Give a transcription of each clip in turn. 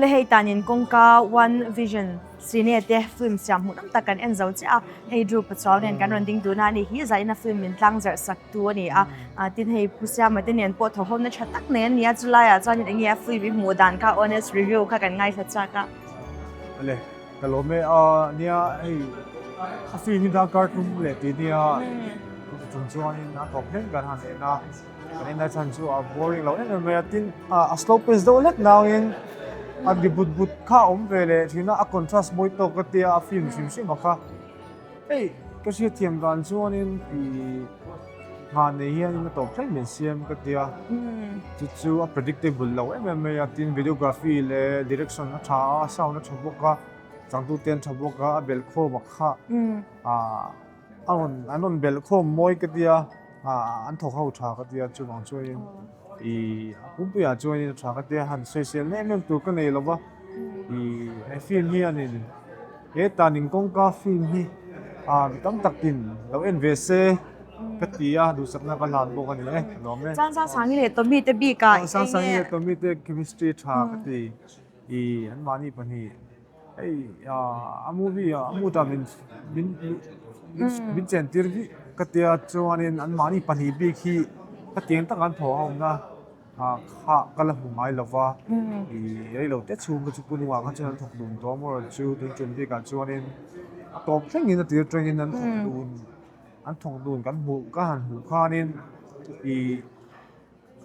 Awle hei tanin kawngka One Vision Cine te film siam hmuh nawm tak kan en zo chiah a, hei Drew Pachuau nen kan rawn ding dun a, ani hi zaina film min tlang zarh sak tu a ni a, tin hei Pu Siama te nen pawh thawhawmna tha tak nei an ni a, chulaiah chuanin eng nge a film i hmuh dan kha honest review kha kan ngaithla chak a. Awle ka lawm e, nia hei a film hi darkar tum leh tih nia chung chuanin a thawk hleng kan han en a. Kan en lai chhan chu a boring lo em em mai a, tin a slow pace deuh hlek nangin a ri but but kha a awm ve leh thin a, a contrast mawi tawk ka tia a film hrim hrim a kha. Hei ka hriatthiam dan chuanin ih nghah nei hianin a tawp thleng min siam ka tia, chu chu a predictable lo em em mai a, tin videography leh direction a tha a, sound a tha bawk a, changtute an tha bawk a, a belhkhawm a kha ah. A rawn an rawn belh khawm mawi ka tia an thawk ho tha ka tia chuvang chuanin ih a pumpuiah chuanin a tha ka tia han sawisel em em tur ka nei lo va ih he film hianin he tanin kawngka film hi ah mi tam takin lo en ve se ka ti a duhsakna ka hlan bawk a ni e lawm e. Chuan Sangsangi leh Tommy te bikah eng nge? Sangsangi leh Tommy te chemistry tha ka ti ih anmahni pahnih. Hei a movie ah a mood ah min min min chen tir vih ka tia chuanin anmahni pahnih bik hi hetiang taka an thaw ho na ah kha ka la hmu ngai lo va ih rei lo te chhung kha chu pu nungah kha chuan an thawk dun tawh a maw chu tun tum bikah chuanin a tawp thlengin a tir atangin an thawk dun an thawk dun kan hmuh ka han hmuh khanin ih.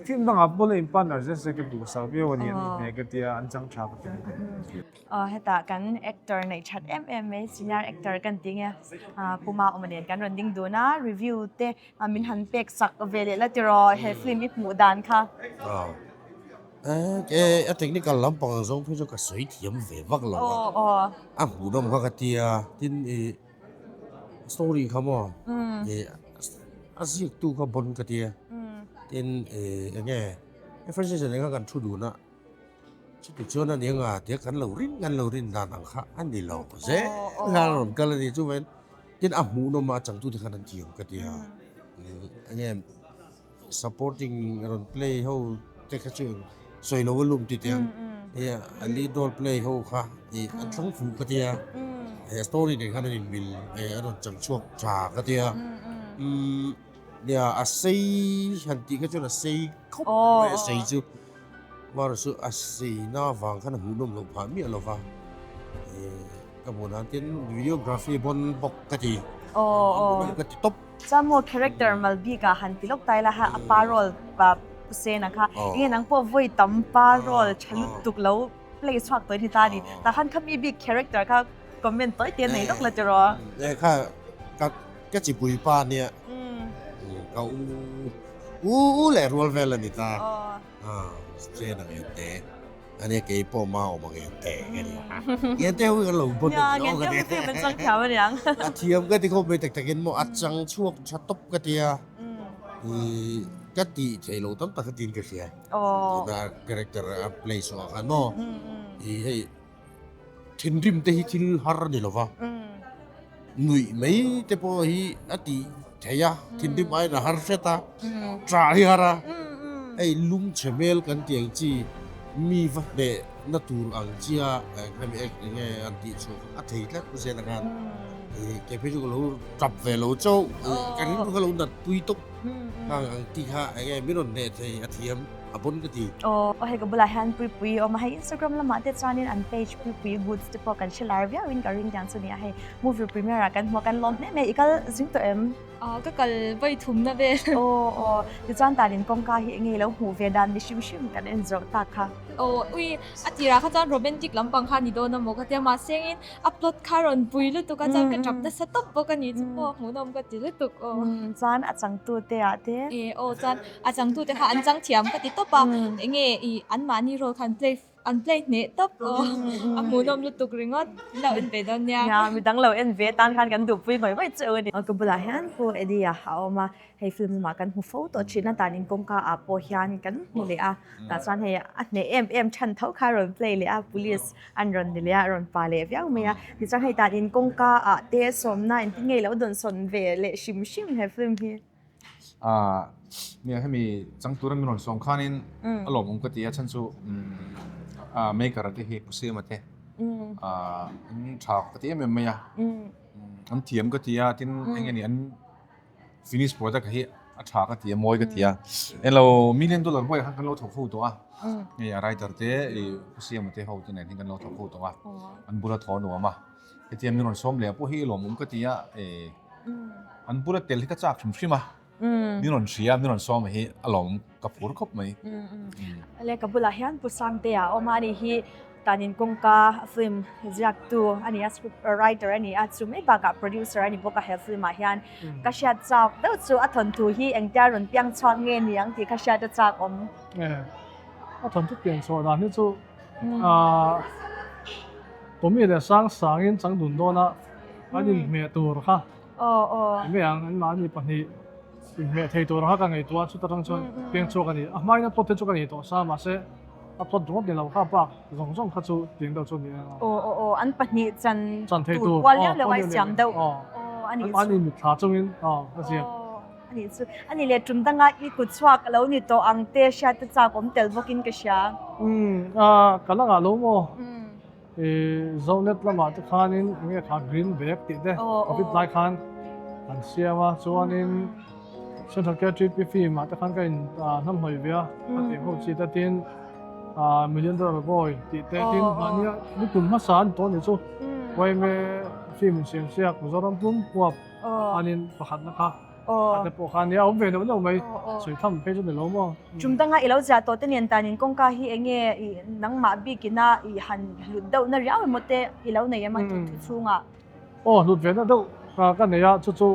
Film dangah pawh la in partner zet zet ka duhsak viau a ni an inhmeh ka tia an chang tha ka ti bawk. Aw hetah kan actor neih that em em mai senior actor kan tih nge Puma awma nen kan rawn ding dun a review te min han pek sak ve leh la tiraw he film i hmuh dan kha. Aw a technical lampang ang zawng phei chu ka sawi thiam ve vak lo a a hmuhnawm kha ka tia tin ih Story kha maw ih a ziaktu kha bawn ka tia tin ih eng nge Francis a nen kha kan thu dun a chuti chuan a ni anga tia kan lo rin kan lo rin dan ang kha a ni lo zel khan a rawn kal a ni chuan tin a hmuhnawm a a changtute khan an thiam ka tia eng nge. Supporting rawn play ho te kha chu sawi lo a lum ti teh ang hei a lead role play ho kha ih an thlang fuh ka tia he story nen khan an inmil eh a rawn chang chhuak tha ka tia umm nia a sei han tih kha chuan a sei khawp mai a sei chu amaherawhchu chu a sei na vang khan a hmuhnawm loh phah miah lo va eh ka hmuh dan tin videography pawn bawk ka ti a hmuhnawm ka ti tawp. Chuan maw character mal bik ah han ti lawk ta ila ha a pa role pa Pu Sena kha enge nang pawh vawi tam pa role tha lutuk lo play chhuak tawh ni ta a ni. Tah khan khami bik character kha comment tawi te nei lawk la tiraw. E kha ka ka chipui pa nia ka u u u leh rual vel a ni ta a Sena nge te. Ania kei pawh ma awm ang em te ka ni a. Ngen te hui kan lo bawt a ni ka ti. Ngen te hui kan chang thiam a niang. A thiam ka ti khawp mai tak takin maw a chang chhuak tha tawp ka ti a. Ka tih theih lo tam tak ka tiin ka hria. Tuna character a play chhuah khan maw. Hei thinrim te hi thil har a ni lo va. Nuih mai te pawh hi a tih theih a, thinrim aiin a har hret a, ṭah hi har a, hei lungchhe hmel kan tih ang chi mi va hneh na tur ang chia hemi eng nge an tih chhuah kha a thei tlat zel ang a, kei phei chu ka lo ṭap ve lo chauh, ka rilru kha lo nat pui tawp ang ang tih kha eng nge min rawn hneh thei a thiam. A pawn ka ti. Aw hei ka bulah hian Puipui a awm a, hei Instagram lamah te chuanin an page Puipui Goods te pawh kan hre lar viauin ka ring tiang chu nia hei movie premiere ah kan hmu a kan lawm hle mai i kal zing tawh em? Aw ka kal vawi thumna vel. Aw aw tichuan tanin kawngka hi enge i lo hmuh ve dan ni hrim hrim kan en zawh tak kha. Aw ui a tirah kha chuan romantic lampang kha a ni dawn a maw ka tia mahse engin A plot kha rawn pui lutuk a chuan ka tap nasa tawp bawk a ni chu pawh hmuhnawm ka ti lutuk aw. Chuan a changtu te ah te. E aw chuan a changtu te kha an chang thiam ka ti tawp a enge ih anmahni role kha an play an play hneh tawp aw a hmuhnawm lutuk ringawt min lo en ve dawn nia. Nia midang lo en ve tan khan kan duhpui ngawih ngawih cheu a ni. Ka bulah hian Pu Eddie-a a awm a. Hei film lamah kan hmu fo tawh thin a, tanin kawngka ah pawh hian kan hmu leh a, tah chuan hei a hneh em em than tho kha a rawn play leh a, police an rawn ni leh a, a rawn pa leh viau mai a, tichuan hei tanin kawngka ah te sawmna engtin nge i lo dawnsawn ve leh hrim hrim he film hi. Ahh nia hemi chang tura min rawn sawm khanin a lawmawm ka ti a, chhan chu umm. maker te hi Pu Siama te an tha ka ti em em mai a, an thiam ka ti a, tin eng nge ni an finish product hi a tha ka ti a, mawi ka ti a. Englo million dollar boy khan kan lo thawk ho tawh a, hei a writer te Pu Siama te ho te nen hian kan lo thawk ho tawh a, an bula thaw nuam a. Hetiang min rawn sawm leh pawh hi lawmawm ka ti a, an bula tel hi ka chak hrim hrim a. Min rawn hria a, min rawn sawm hi a lawm ka phur khawp mai. Le ka bulah hian Pu Sangtea a awm a, ani hi Tanin Kawngka film ziaktu a ni a, script writer a ni a, chu mai bakah producer a ni bawk a he film ah hian. Ka hriat chak deuh chu a thawnthu hi engtia rawn piang chhuak nge ni ang tih ka hriat a chak awm. A thawnthu pian chhuah dan hi chu Tommy leh Sangsangin changdun dawna an inhmeh tur kha. Aw aw. Enge ang an mahni pahnih inhmeh thei tur anga ka ngaihtuah a chuta tang chuan peng chhuak a ni. A hmain a plot te chu ka nei tawh sa mahse a plot ringawt ni lo kha bak zawng zawng kha chu tiang deuh chu a ni a. Aw aw aw an pahnih chan Chan thei tur tur kual aw liau liau kual a liau siam liau deuh. aw Aw a nih an chu. mahni mitthla chungin aw ka ziak. Aw a nih chu. A nih leh tum danga i kut chhuak a lo ni tawh ang te hriat te chak awm tel bawkin ka hria. Umm a ka la ngah lo maw? I Zonet lamah te khanin enge kha green bag tih te covid lai khan an siam a chuanin Central KTP film ah te khan ka in hnamhnawih ve a a tih ho chi te tin Million Dollar Boy tih te tin mahnia ni tum hmasa an tawh ni chu Yma film insiam siak Mizoram pum huap khanin pakhatna kha A te pawh kha nia awm ve neuh neuh mai, sawi tham phei chu ni lo maw? Tum danga i lo ziah tawh te nen tanin kawngka hi eng nge i nangmah bikina i han hlut deuh na riau emaw te i lo nei em a thu chhungah? Aw hlut ve na deuh ka nei a, chu chu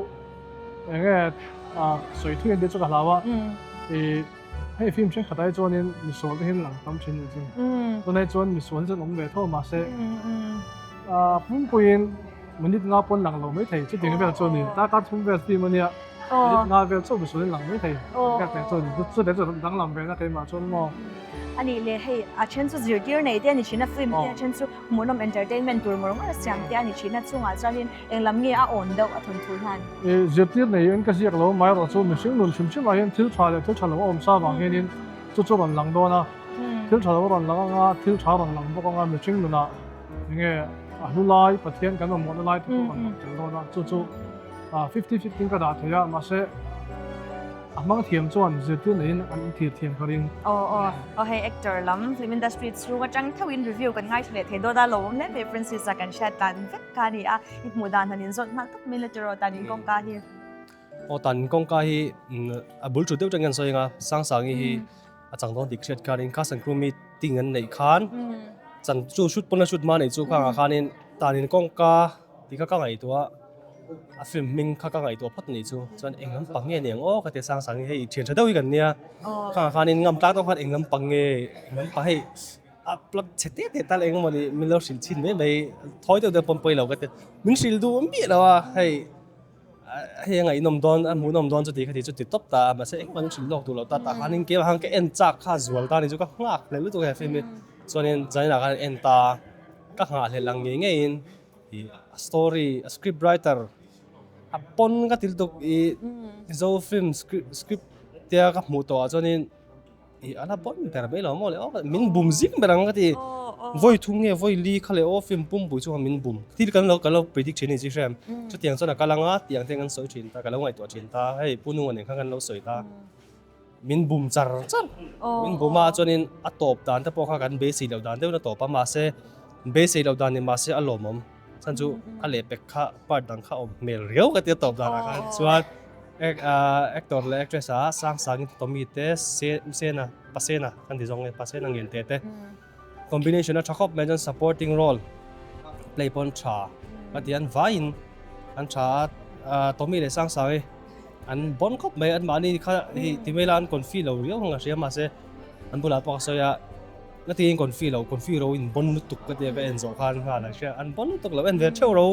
eng nge sawi thui an tih chu ka hlau a, i hei film thenkhatah hi chuanin misual te hian lang tam thin a ni chu, tunah hi chuan misual hi chuan awm ve tho mahse pumpuiin Minute nga pawn lang lo mai thei chutiang vel chu a ni. Darkar thum vel film a nia, minute nga vel chauh misualin lang mai thei. Ka teh chuan chutiang chu danglam ve na keimah chuan maw. A nih leh hei a then chu zirtir nei te a ni thin a film te a then chu hmuhnawm entertainment tur ngawr ngawr a siam te a ni thin a chungah chuanin eng lam nge a awn deuh a thawnthu hian. I zirtir nei in ka ziak lo mai erawh chu mihring nun hrim hrim ah hian thil tha leh thil tha lo a awm sa vang hianin chu chu rawn lang dawn a, thil tha lo a rawn lang anga thil tha a rawn lang bawk anga mihring nunah Enge a hlu lai Pathian kan mamawhna lai te pawh kan hmang tel dawn a, chu chu 50-50 ka dah thei a, mahse a hmang thiam chuan zirtir neiin an thlir thiam ka ring. Aw aw aw hei actor lam film industry chhung atang theuhin review kan ngaithla leh thei dawt a, lawmawm hle mai Francis a kan hriat dan vek kha a ni a, i hmuh dan han inzawt nghal tawp mai la tiraw tan in kawngka hi. Aw tan in kawngka hi a bul tut deuh tang hian sawi anga Sangsangi hi a chang dawn dik hriat khanin cast and crew meeting an neih khan chan chu shoot pawn a shoot hma neih chu khangah khanin tanin kawngka tih kha ka ngaihtuah a film hming kha ka ngaihtuah phawt anih chu chuan eng lampang nge ni ang aw ka ti a sang sang hi hei thian tha deuh hi kan nia khangah khanin ngam tlak deuh khan eng lampang nge eng lampang hei a plot chhe teh teh tal eng emaw ni min lo hrilh chhin mai mai thawi deuh deuh pawn pawi lo ka ti min hrilh duh miah lo a hei. Hei a ngaihnawm dawn, a hmuhnawm dawn chuti kha ti chu ti tawp ta a, mahse engmah an hrilh lawk duh loh ta tah khanin keimah khan ka en chak kha zual ta a ni chu ka nghak hlel lutuk he film hi chuanin zaninah khan en ta ka nghah hlel ang ngei ngeiin ih a story a script writer a pawn ka ti lutuk ih Mizo film script script tia ka hmuh tawh ah chuanin Ih a la bawn ber mai lo maw le aw min bum zing ber ang ka ti vawi thum nge vawi li kha leh aw film pum pui chunga min bum thil kan lo kan lo predict thin a ni chi hrem chutiang chuan a kal anga tiang te kan sawi thin ta ka lo ngaihtuah thin ta hei pu nunga nen khan kan lo sawi ta min bum char char min bum a chuanin a tawp dan te pawh kha kan beisei loh dan deuhin a tawp a mahse beisei loh dan ni mahse a lawmawm chhan chu a lehpek kha part dang kha a awm hmel riau ka ti a tawp danah khan chuan Actor leh actress ah sang sangin Tommy te Sena Pasena kan ti zawng nge Pasena ngen te te combination a tha khawp mai chuan supporting role play pawn tha ka ti an vaiin an tha a Tommy leh sang sang hi an bon khawp mai an mahni kha hei ti mai la an confi lo riau ang a hria mahse an bulah pawh ka sawi a na tiin confi lo confi ro in bon lutuk ka tia ka en zawh khan nghal an hria an bon lutuk lo en ve theuh ro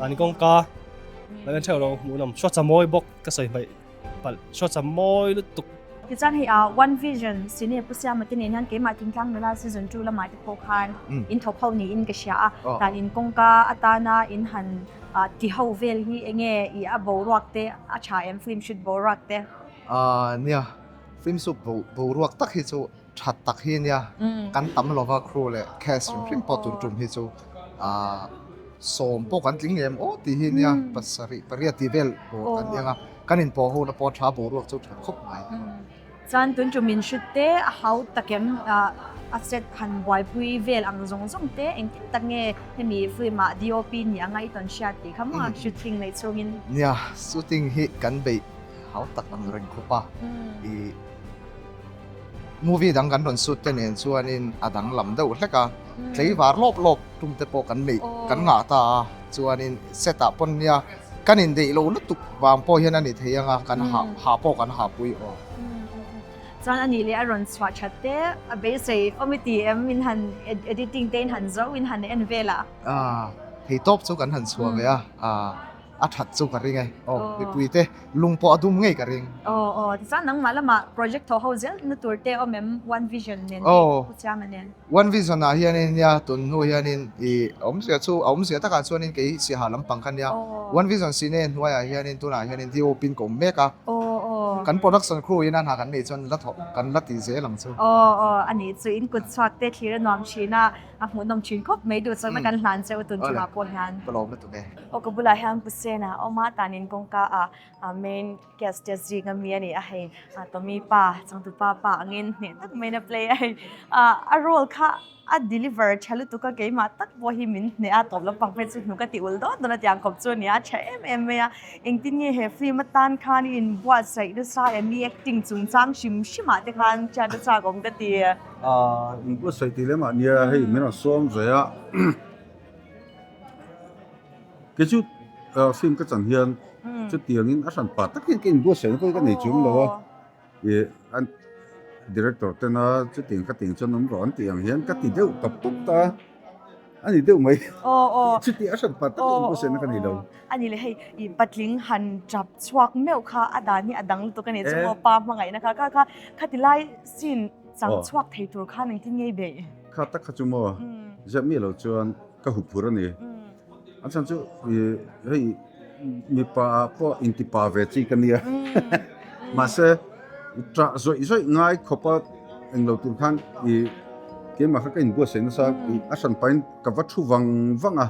an kawngka lo en theuh ro hmuhnawm shot a mawi bawk ka sawi hmaih palh shot a mawi lutuk. Tichuan hei ah One Vision Cine Pu Siama te nen hian keimah Thingtlang Nula season 2 lamah te pawh khan in thawk ho niin ka hria a, dan in kawngka atana in han ti ho vel hi enge i a boruak te a tha em film shoot boruak te? Nia, film shoot boruak tak hi chu. Tha tak hi nia kan tam lova crew leh cast hrim hrim pawh tun tum hi chu ah sawm pawh kan tling lem aw tih hi nia pasarih pariat tih vel pawh kan eng a kan inpawh ho na pawh tha boruak chu tha khawp mai. Chuan tun tum in hrut te a hau takem ah a set han buaipui vel ang zawng zawng te engtin tak nge hemi film ah DOP ni anga i tawn hriat tih kha maw shooting neih chhungin. Nia shooting hi kan beih hau tak ang reng khawp a ih. Movie dang kan rawn shoot te nen chuanin a danglam deuh hlek a, tleivar lawp lawp tum te pawh kan neih kan ngah ta a, chuanin set ah pawn nia kan indeih lo lutuk vang pawh hian a ni thei ang a, kan hah hah pawh kan hah pui aw. Chuan a nih leh a rawn chhuah that te a beisei awm i ti em in han editing te in han zo in han en vel a? Aaa thei tawp chu kan han chhuah ve a, aa. A that chu ka ring e. Aw, mipui te lung pawh a dum ngei ka ring. Aw, aw, tichuan nangmah lamah project thaw ho zel na tur te awm em One Vision nen tih Pu Chianga nen? One Vision ah hianin nia tun hnu hianin i awmzia chu a awmzia takah chuanin kei Siaha lampang kha nia One Vision sine hnuaiah hianin tunah hianin DOP in ka awm mek a. Kan production crew in a hna kan neih chuan la thawh kan la ti zel ang chu. Aw, aw, a nih chu in kut chhuak te thlir a nuam thin a, a hmuhnawm thin khawp mai duhsakna kan hlan cheu tun chungah pawh hian. Ka lawm lutuk e. Aw ka bulah hian Pu Sena a awm a, tanin kawngka ah main guest te zing ami a ni a hei Tommy pa changtupa pa angin hneh tak maiin a play a hei a role kha a deliver tha lutuk a keimah tak pawh hi min hneh a tawp lampang phei chu hnuk a ti ulh dawn dawn a tiang khawp chu a ni a tha em em mai a engtin nge he film atan khan i inbuatsaih nasa em i acting chungchang hrim hrim ah te khan hriat a chak awm ka ti. Inbuatsaih tih lemah nia hei min rawn sawm ve a. Kei chu film ka chan hian chutiangin a hran pah tak hian ka inbuatsaih na pawh hi ka nei chung lo a, ih an director tena chutiang ka tih chuan awm rawh an tih ang hian ka ti deuh tawp tawp ta a ni deuh mai chuti a hran pah tak a inbuatsaih na ka nei lo. A ni le hei ih patling han tap chhuak meuh kha a dan hi a dang lutuk a ni chu maw pa hmangaihna kha kha kha khati lai scene chang chhuak thei tur khan engtin nge i beih? Kha tak kha chu maw ziah miah lo chuan ka hup phur a ni. A chhan chu hei mipa ah pawh intipa ve chi ka nia. Mahse ṭah zawih zawih ngai khawpa englo tur khan ih keimah kha ka inbuatsaih nasa a hran pahin ka va thu vang vang a,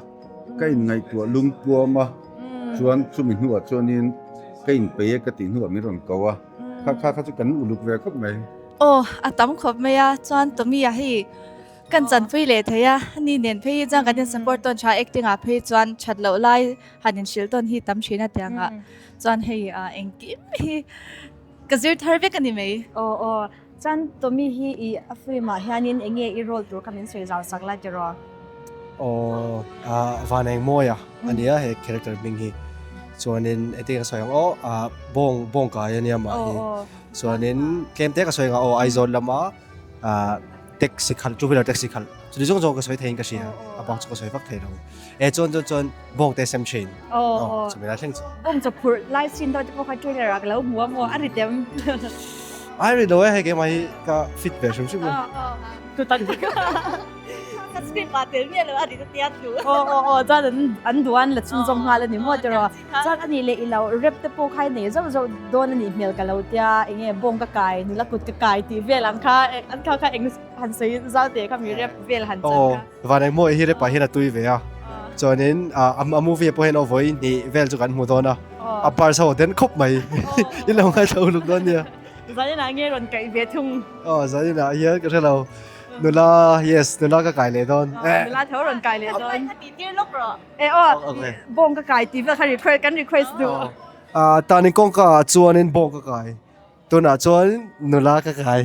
ka inngaihtuah lungpuam a, chuan chumi hnuah chuanin ka inpeih e ka tih hnuah min rawn ko a, kha kha kha chu kan uluk ve khawp mai. Aw a tam khawp mai a, chuan Tommy-a hei Kan chanpui leh thei a, ni nen phei hi chuan kan in support tawn tha, acting ah phei chuan that loh lai han in hrilh tawn hi tam thin a tiang ah chuan hei ah engkim hi ka zir thar vek a ni mai. Aw aw, chuan Tommy hi i a film ah hianin eng nge i role tur kha min sawi zau sak la tiraw? Aw, ah van eng mawi a a nia he character hming hi, chuanin engtin ka sawi ang aw ah bawng bawng kai a nia mah hi, chuanin tlem te ka sawi ang a aw Aizawl lama ah taxi khalh two wheeler taxi khalh chuti zawng zawng ka sawi theiin ka hria a bak chu ka sawi vak thei lo e chuan chuan chuan bawng te sem thin aw chumi lai thleng chu bawng chaw phurh lai sin dawn te pawh kha trailer ah ka lo hmu a maw a ri tem ai ri lo e hei keimah hi ka fit ve hrim hrim tu tak tak ka script ah tel miah lo a ri ta tia thu aw aw aw chuan an an duh an la chhunzawm nghal a ni maw tiraw Chuan a nih leh i lo rep te pawh kha i nei zauh zauh dawn a nih hmel ka lo tia eng nge bawng ka kai nula kut ka kai tih vel ang kha an kha kha eng han sawi zal teh kha mi rep vel han chan kha. Aw van engmaw hi rep ah hian a tui ve a chuanin a movie ah pawh hian aw vawi hnih vel chu kan hmu dawn a a parts ho a den khawp mai i lo ngaithla uluk dawn nia. Zaninah nge rawn kaih ve thung. Aw zaninah hian ka hre lo. Nula yes nula ka kai leh dawn. Nula tho rawn kai leh dawn. Ka tih tir lawk rawh. E aw, bawng ka kai tih vel kha request kan request duh. Ah, tanin kawngka ah chuanin bawng ka kai. Tunah chuan nula ka kai.